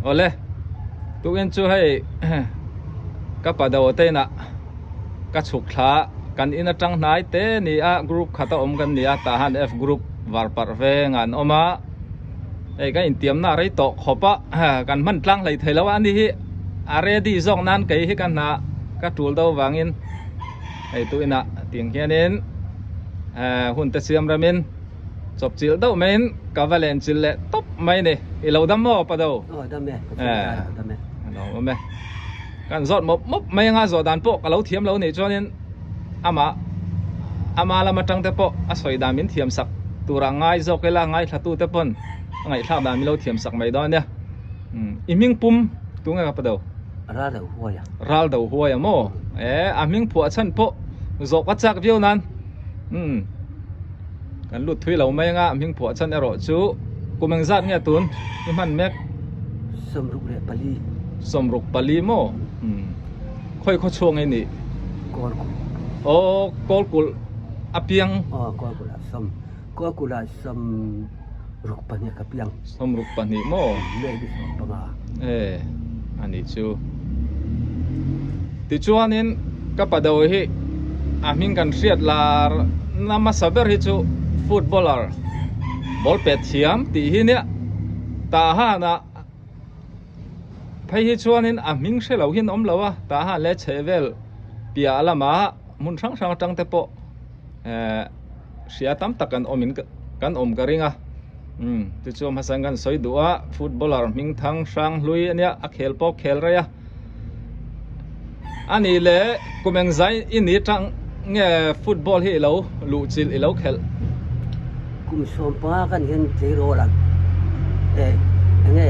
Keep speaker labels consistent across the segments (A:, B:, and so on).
A: Awle, tukin chu hei ka pa do te inah ka chhuk thla a, kan in atang hnai te ni a group khat a awm kan ni a, tah han F group var parh veng ah an awm a, hei ka intiamna a rei tawh khawp a, kan hman tlang hlei thei lo a, ani hi a ready zawk nan kei hi ka hna ka tul do vangin hei tuinah tiang hianin hun te siam ramin chawp chilh deuh maiin ka va len chilh leh tawp mai ni. I lo dam maw pa do?
B: Aw dam e, ka chhung ta lo dam e.
A: A lo awm e. Kan zawt mawp mawp mai anga zawh dan pawh ka lo thiam lo nih chuanin amah ama lam atang te pawh a sawi dan min thiam sak turah ngai zawk ila ngaithla tu te pawn a ngaihthlak dan min lo thiam sak mai dawn nia. I hming pum tunge ka pa do?
B: Ral do huai a.
A: Ral do huai a maw? E a hming phuah chhan pawh zawh ka chak viau nan. Umm. Kan lut thui lo mai anga hming phuah chhan erawh chu kum eng zat nge tun i hman mek?
B: 64.
A: 64 maw? Umm. Khawi khaw chhuak nge nih?
B: Kawlkulh.
A: Aw Kawlkulh a piang.
B: Aw Kawlkulh ah sawm Kawlkulh ah 62 ka piang.
A: 62 maw?
B: Maybe 15.
A: E anih chu. Tichuanin ka pa do hi a hming kan hriat lar na hmasa ber hi chu footballer ball pet thiam tih hi nia tah hana phei hi chuanin a hming hre lo hian awm lo a tah han leh chheh vel piah lama hmun hrang hrang atang te pawh eh hria tam tak an awm in kan awm ka ring a umm tichuan hmasa in kan sawi duh a footballer hming thang hrang hlui ania a khel pawh khel rei a a nih leh kum eng zai i ni tang nge football hi ilo luh chilh ilo khelh.
B: Kum 15 kan hian tleirawl ang eh enge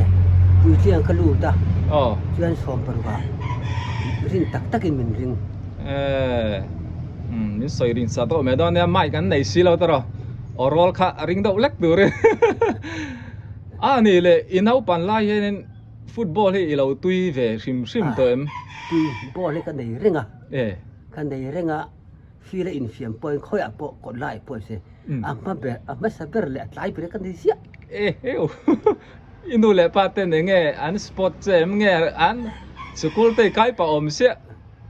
B: puitling ka lut a chuan 16 ah rin tak takin min ring.
A: Eh umm min sawi rin sa tawh mai dawn nia mic an nei si lo tawh aw rawl kha a ring deuh lek turin a nih leh i naupan lai hianin Football hi i lo tui ve hrim hrim tawh em?
B: Tui, ball hi ka nei reng a.
A: E.
B: Ka nei reng a, field a infiam pawhin khawiah pawh kawt lai pawh se a hma ber, a hmasa ber leh a tlai ber hi ka nei ziah.
A: E heu, i nu leh pa ten enge an sport che em nge an sikul te i kai pah awm siah?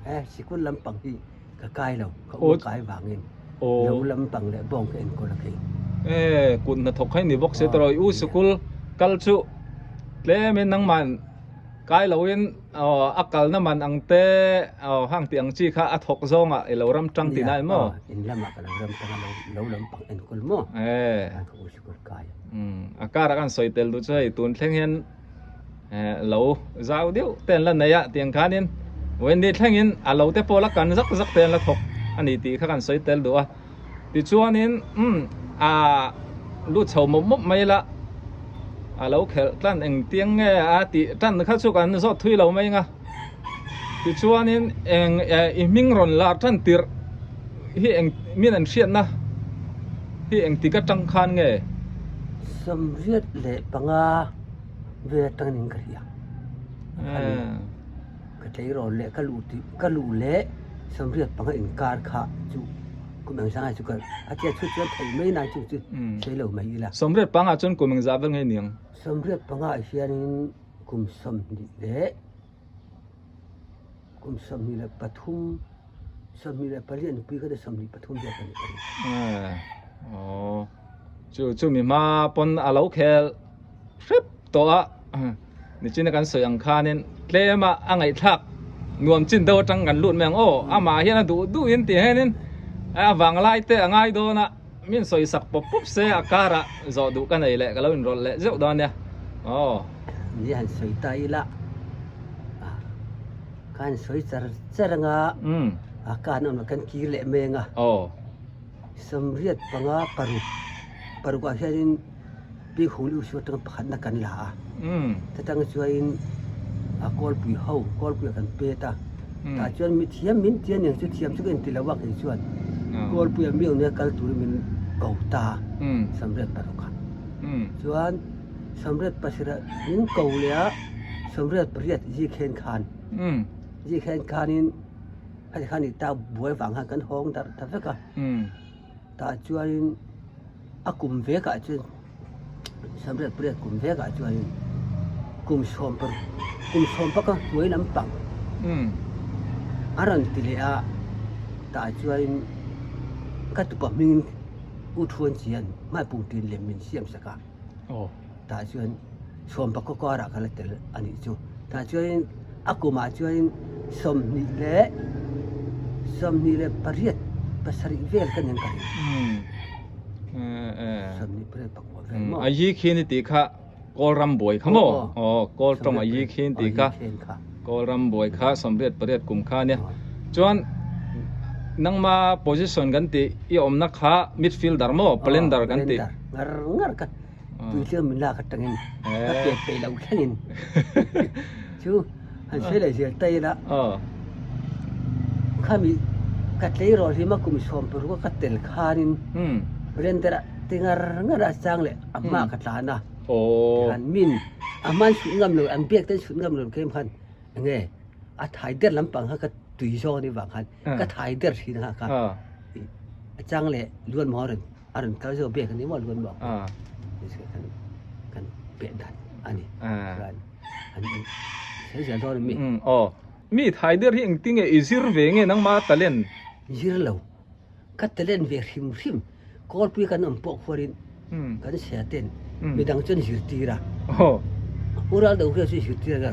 B: E, sikul lampang hi ka kai lo, ka u kai vangin lo lampang leh bawng ka enkawl a kei.
A: E, kut hnathawk kha i ni bawk si tawh i u sikul kal chu tlemin nangman kai loin a kalna man ang te hang tih ang chi kha a thawk zawngah i lo ram tang tih na em maw?
B: In lamah ka lo ram tang a, lo lampang enkawl maw?
A: E.
B: Ka u sikul kai.
A: A karah kan sawi tel duh chu hei tun thleng hian lo zau deuh te an la nei a tiang khanin Wendy thlengin a lo te pawh la kan zak zak te an la thawk a ni tih kha kan sawi tel duh a tichuanin umm a lut chho mawp mawp mai la a lo khelh tlan engtiang nge a tih tan kha chu kan zawt thui lo mai ang a tichuanin eng i hming rawn lar tan tirh hi eng min an hriatna hi engtik atang khan nge?
B: 85 vel atangin ka hria ka tleirawl leh ka luh tih ka luh leh 85 inkar kha chu kum eng zanga chu ka a tia chhut chuan thei mai na chu chu sei lo mai ila.
A: 85 ah chuan kum eng zah vel nge niang?
B: 85 ah hianin kum 20 leh Kum 23, 24 a nupui kha chu 23 vel ka ni ka ring.
A: Aw, chu chu mi hma pawn a lo khel hrep tawh a, nichina kan sawi ang khanin tlem a a ngaihthlak nuam chin deuh atang kan lut mai ang aw, amah hian a duh duhin tih hianin a vanglai te a ngai dawn a, min sawi sak pawp pawp se a karah zawh duh ka nei leh ka lo inrawlh leh zeuh dawn nia aw.
B: Ni han sawi ta ila. Ka han sawi char char anga a ka han awm kan kir leh mai anga 85 paruk paruk ah hianin pi hung lu chu atanga pakhatna kan la a chutang chuanin a kawlpui ho kawlpui ah kan pet a tah chuan mi thiam min ti aniang chu thiam chu ka inti lo a kei chuan kawlpui ah mi awm nia kal turin min ko ta 86 ah chuan. 87 min ko leh a, 88 zikhen khan zikhen khanin heti khan i ta buai vang khan kan hawng darh ta vek a, tah chuanin a kum vekah chuan 88 kum vekah chuanin. Kum sawm paruk kum sawm paka hnuai lampang a rawn ti leh a, tah chuanin ka tupa hmingin U Thuan Chian hmaipung tin lem min siam sak a, tah chuan sawm paka karah ka la tel a nih chu. Tah chuanin a kumah chuanin 20 leh 28 pasarih vel ka nen ka ring. 28 pakua vel maw?
A: A yi khi ni tih kha. Kawlram buai kha maw? Aw, Kawl tawng a yi khin tih kha. Kawlram buai kha 88 kum kha ania. Chuan nangma position kan tih i awmna kha midfielder maw? Blender kan tih.
B: Ngar ngar ka tuitlem min lak atangin ka pek peih loh thlengin chu han sawi leh zel ta ila. Khami ka tleirawl hi ma kum 16 a ka tel khanin blender ah ti ngar ngar a chang leh a hma ka tlan a tikhan min a hma an chhut ngam lo an bag te an chhut ngam lo kem khan enge a thai der lampang kha ka tui zawk anih vang khan ka thai der thin a kha a chang leh luan maw a rawn a rawn kal zawk bag ani maw luan maw kan kan peh dan ani chuan an sawi zel dawn ami
A: aw mi thai der hi engtinge i zir ve nge nangma talent
B: zir lo Ka talent ve hrim hrim. Kawlpui kan awm pawh khuarin kan sia ten midang chuan zirtir a. Ural do hian chu zirtir a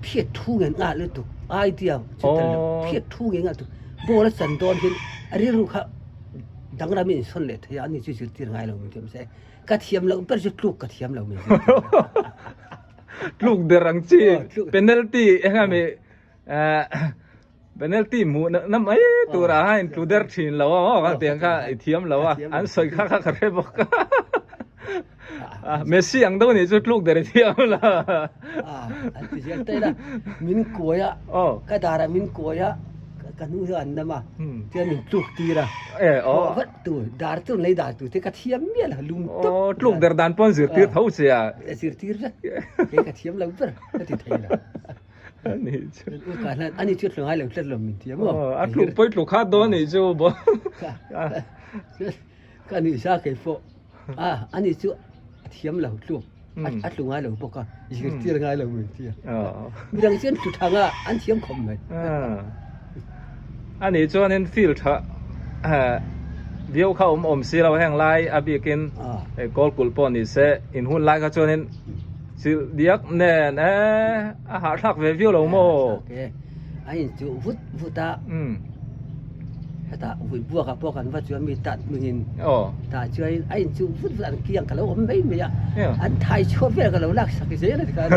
B: phiat thu nge nghah lutuk idea chu tel lo phiat thu nge nghah lutuk ball a chan dawn hian a rilru kha danglam in insawn leh thei a ani chu zirtir ngai lo min ti awm se ka thiam loh ber chu tluk ka thiam lo min zirtir a.
A: Tluk der ang chi penalty engami Penalty hmuh na mai turah khan in tlu der thin lo a maw kha tiang kha i thiam lo a an sawi kha kha ka hre bawk a Messi ang deuh nih chu tluk der i thiam lo
B: an ti zel ta ila min kuai a ka darah min kuai a ka hnung hian an nam a chuan min tluk tir a thawh vat tur dar chu lei dar tur te ka thiam mial a lum tawp
A: tluk der dan pawn zirtir tho che a
B: zirtir vek kei ka thiam lo ber ka ti thei lo.
A: Ani chu.
B: Ka hlan ani chu tlu ngai lo tlat lo min ti a maw.
A: A tluk pawih tluk kha dawn anih chu bo.
B: Ka ni sa kei pawh. A ani chu a thiam lo tluk. A tlu ngai lo bawk a. Zirtir ngai lo min ti a. Midang chu an tlu thang a an thiam khawp mai.
A: Ani chuanin field tha viau kha awm awm si lo heng lai a bikin kawl kulh pawh ni se in hun lai kha chuanin Chilh diak nen e, a hahthlak ve viau lo maw?
B: A inchuh vut vut a, hetah vui buakah pawh kan va chuan mi tat hmingin tah chuan a inchuh vut vut a, an kiang ka lo awm mai mai a, an thai chhuah vel ka lo laksak zel a ti khan.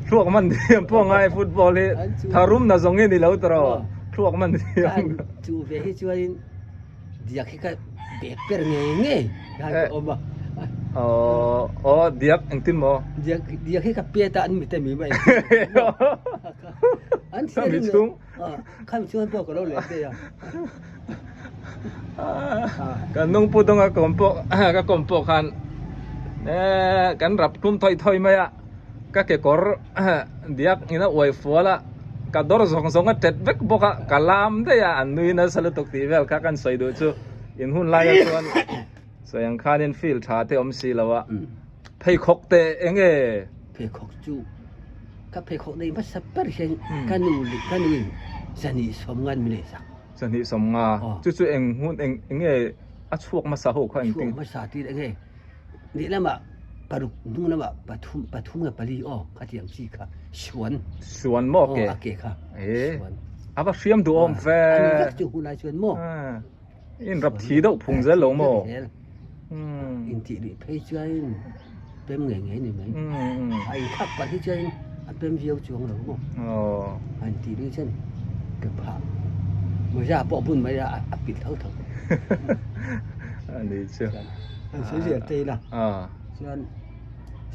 A: Thluak man thiam pawh ngai football hi tharum na zawng hi ni lo tawh thluak man thiam.
B: Ka inchuh ve hi chuanin Diak hi ka bek per ngei ngei khan ka awm a.
A: Aw aw diak engtin maw?
B: Diak diak hi ka pet a an mi te mi mai. An
A: Kha mi chung.
B: Kha mi chung an pawh ka lo leh daih a.
A: Kan nung pu dawng a kawm pawh ka kawm pawh khan kan rap tlum thawi thawi mai a. Ka kekawr diak in a uai fual a, ka dawr zawng zawng a tet vek bawk a, ka lam daih a, an nui nasa lutuk tih vel kha kan sawi duh chu in hun laia chuan sawi ang khanin field tha te awm si lo a, pheikhawk te eng nge?
B: Pheikhawk chu ka pheikhawk nei hmasa ber hian ka nu leh ka nu in zahnih sawmnga an mi leh sak.
A: Zahnih sawmnga chu chu eng hun eng nge a chhuak hmasa ho kha engtin?
B: Chhuak hmasa tir eng nge? Lehlamah paruk hnung lamah pathum pathum nge pali aw kha ti ang chi kha suan
A: suan maw ke
B: a ke kha
A: suan a va hriam duh awm ve
B: ani vek chu hun lai chuan maw
A: in rap thi deuh phung zel lo maw
B: in tih luih phei chuan pem ngei ngei ni mai a in khak palh hi chuan a pem viau chuang lo maw a in tih luih chuan ke phah mawza pawh bun mai a a pilh tho tho
A: ani chu
B: An sawi zel ta ila chuan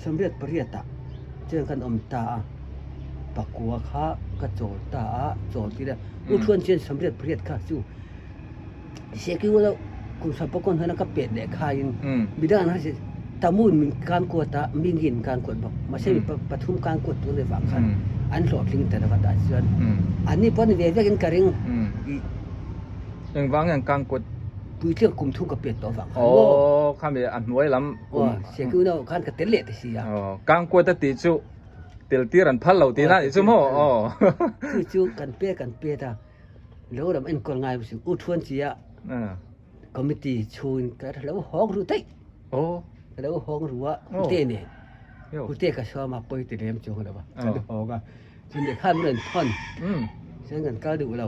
B: 88 ah chuan kan awm ta a, pakua kha ka chawl ta a, chawl tir a, u thuan chuan 88 kha chu sekiu lo kum sawmpakawn hnuaina ka pet leh khaiin midang an hre tamun min kan kuat a, mingin kan kuat bawk mahse mi pathum kan kuat tur leh vang khan an hlawhtling ta lova tah chuan anni pawh ni ve vekin ka ring.
A: Engvang hian kan kuat?
B: Puitling kum thum ka pet tawh vang khan maw?
A: Aw, khami a hnuai lam kum.
B: Aw, Siaki unau khan ka tel leh ta si a.
A: Aw, Kangkuat a tih chu tel tir an phal lo tihna a nih chu maw? Aw.
B: Chu chu kan pe kan pet a, lo lam enkawl ngai si U Thuan chi a committee chhungin ka lo hawng ru daih.
A: Aw.
B: Ka lo hawng ru a, Hute nen. Hute ka sawm a, pawi ti lem chuang lo a, kan hawng a. Chun leh khan min rawn thawn. Chuan kan kal duh lo.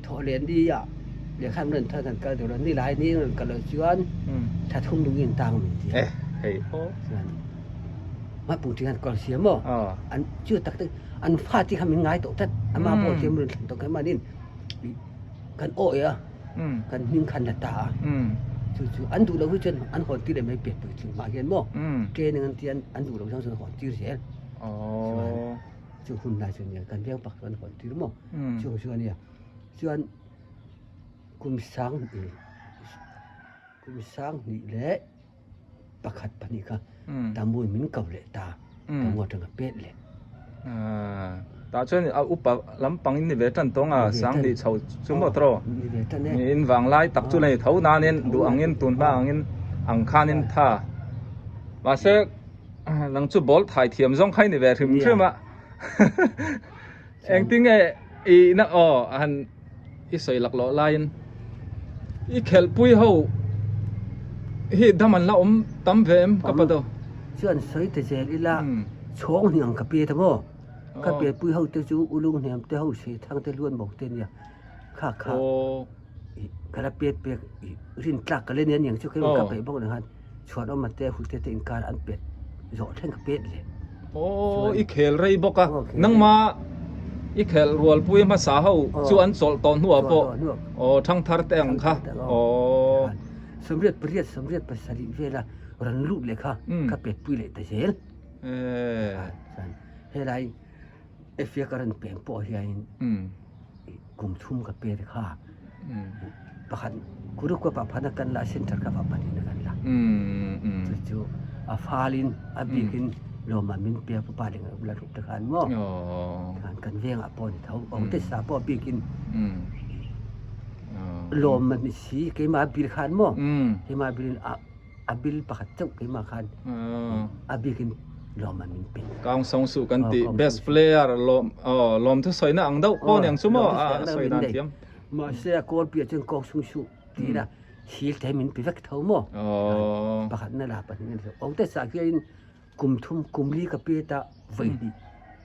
B: Thawh leh ni ah leh khan min rawn thawn kan kal duh lo. Ni lai ni rawn kal loh chuan thla thum lung in tang min ti a.
A: Hei aw.
B: Chuan Hmapung ṭi khan kawr siam maw? An chu tak tak an fa ti kha min ngai tawh tlat. Ama pawh thiam rawn thlen tawh kha manin kan awi a. Kan hming khan la ta a. Chu chu an duh loh hi chuan an hawn tir leh mai pek puitling hmah hian maw? Training an tia an duh loh chuan an hawn tir zel. Chuan chu hun lai chu nia kan veng pak chuan hawn tir maw chung chu ania chuan kum sang hnih kum sang hnih leh pakhat pahnih kha tamu min ko leh ta tamu atanga pet leh
A: tah chuan a upa lampang in ni ve tan tawng a sang hnih chho chu maw tawh
B: ni ve tan e
A: in vang lai tak chu la ni tho nanin duh angin tun hma angin ang khanin tha mahse Nang chu ball thai thiam zawng kha i ni ve hrim hrim a. Engtin nge i na aw han i sawi lak loh laiin i khelhpui ho hi dam an la awm tam ve em ka pa do.
B: Chuan sawi ta zel ila chhawng hniang ka pe ta maw? Ka pianpui ho te chu ulung hniam te ho sei thang te luan mawk te nia kha kha ka la pet pek rin tlak ka le nia niang chu keimah ka peih bawk nen khan chhuan awm te hu te te inkar an pet zawh thleng ka pet leh.
A: Aw i khel rei bawk a nangma i khel rualpui hmasa ho chu an chawlh tawh hnuah pawh aw thangthar te ang kha aw.
B: 88 87 vela rawn lut leh kha ka petpui leh ta zel. Chuan helai Efia ka rawn peng pawh hianin kum thum ka pe te kha pakhat Kurukua pa phana kan la center ka pa panin kan la chu chu a falin a bikin lawma min pe pa pa ling la ruk te khan maw khan kan vengah pawh ni tho ong te sa pawh bikin lawm ni si keima bil khan maw keima bilin a A bil pakhat chauh keimah khan a bikin lawmman min pe.
A: Kaung Song Su kan tih best player lawm aw lawmthu sawina ang deuh pawh niang chu maw a sawi dan thiam.
B: Mahse a kawl piah chuan Kaung Sung Su tiin a thil te min pe vek tho maw. Pakhat na la pahnih na la awm te sah khianin kum thum kum li ka pe ta vawi hnih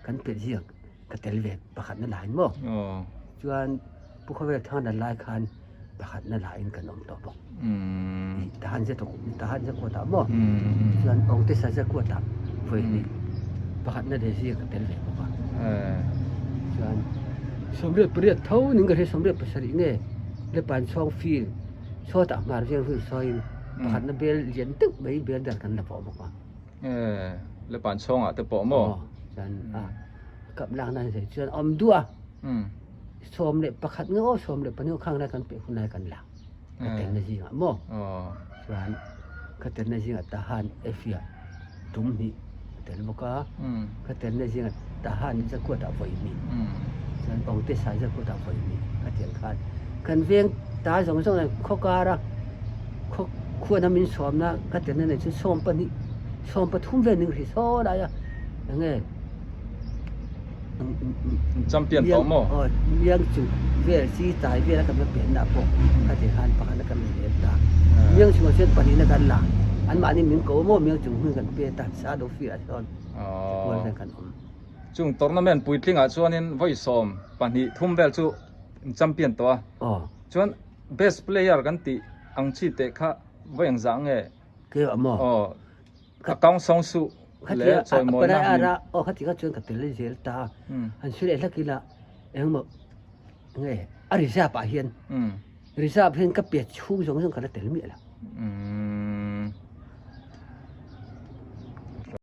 B: kan pe ziak ka tel ve pakhat na la in maw. Chuan Pu Khawvel Thang dan lai khan pakhat na la in kan awm tawh bawk. Tahan zet tahan zet kuat ah maw chuan ong te sa zet kuat ah vawi hnih pakhat na leh zia ka tel ve bawk a. Chuan 88 tho ning ka hria 87 nge le pan chhawng field chhuatah hmar veng hun sawiin pakhat na bel lian deuh mai bel dar kan la pawh bawk a.
A: Le pan chhawng ah te pawh maw?
B: Chuan a kap lak nan zai chuan awm duh a. 11 nge aw 12 khang lai kan peh hun lai kan la ka tel na zingah maw chuan ka tel na zingah tahan efia tum hnih ka tel bawk a ka tel na zingah tahan zakuat ah vawi hnih chuan ongte sai zakuat ah vawi hnih ka tel khan kan veng ta zawng zawng nen khaw kar a khaw khuan a min sawmna ka tel na nei chu 12 13 vel ning ri saw lai a enge
A: Champion tawh maw?
B: Aw, miang chu vel chi tai vel a kan la pen na pawh kha ti khan pakhat a kan la lem ta. Miang chungah chuan pahnih na kan la. Anmahni min ko maw miang chung hmun kan pe ta sa do fiah sawn kual vel kan awm.
A: Chung tournament puitlingah chuanin vawi sawm pahnih thum vel chu champion tawh a.
B: Aw.
A: Chuan best player kan tih ang chi teh kha vawi engzah nge?
B: Keimah maw?
A: Aw. Ka kang sawng suh le chawimawi na min.
B: Aw khati kha chuan ka tel zel ta a. Han sawi leh hlak ila engmaw nge a reserve ah hian reserve hian ka pet chhung zawng zawng ka la tel miah lo.